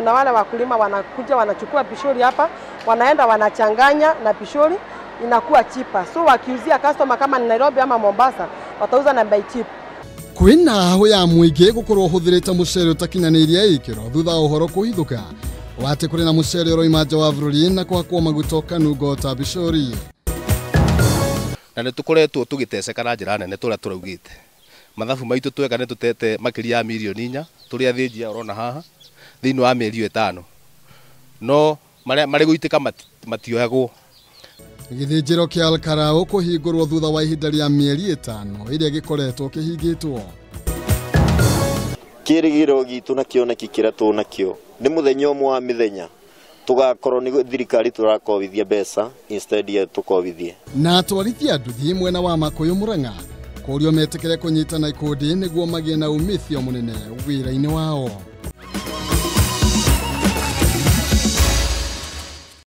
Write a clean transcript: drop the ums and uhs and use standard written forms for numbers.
Kuna wale wakulima wanakuja wanachukua pishori hapa, wanaenda wanachanganya na pishori inakuwa cheaper. So wakiuzia customer kama ni Nairobi ama Mombasa, watauza na bei cheap. Kwĩna hahũ ya mũingĩ gũkorwo ũhũthĩrĩte mũcere ũtakinyanĩirie ikĩro thutha wa ũhoro kũhithũka wa atĩ kũrĩ na mũcere ũroima nja wa bũrũri na kũhakwo maguta ũkanungo ta bicori. Na nĩ tũkoretwo tũgĩteceka na njĩra nene tũrĩa tũraugĩte mathabu maitũ tweka nĩ tũtete makĩria ya mirioni 4 tũrĩa athĩnji ũrona haha thĩinĩ wa mĩeri 5 no marĩ gũitĩka matioyagwo. Gĩthĩnjĩro kĩa Olkalau kũhingũrwo thutha wa ihinda rĩa mĩeri 5 ĩrĩa gĩkoretwo kĩhingĩtwo. Kĩrĩgĩrĩro gitũ na kĩoneki kĩrĩa tũnakĩo nĩ mũthenya ũmwe wa mĩthenya tũgakorwo nĩ thirikari tũrakobithia mbeca instead ya tũkobithie. Na atwarithia nduthi mwena wa Makuyu Murang'a kũrio metĩkĩre kũnyitana ikundi nĩguo magĩe na umithio mũnene wĩra-inĩ wao.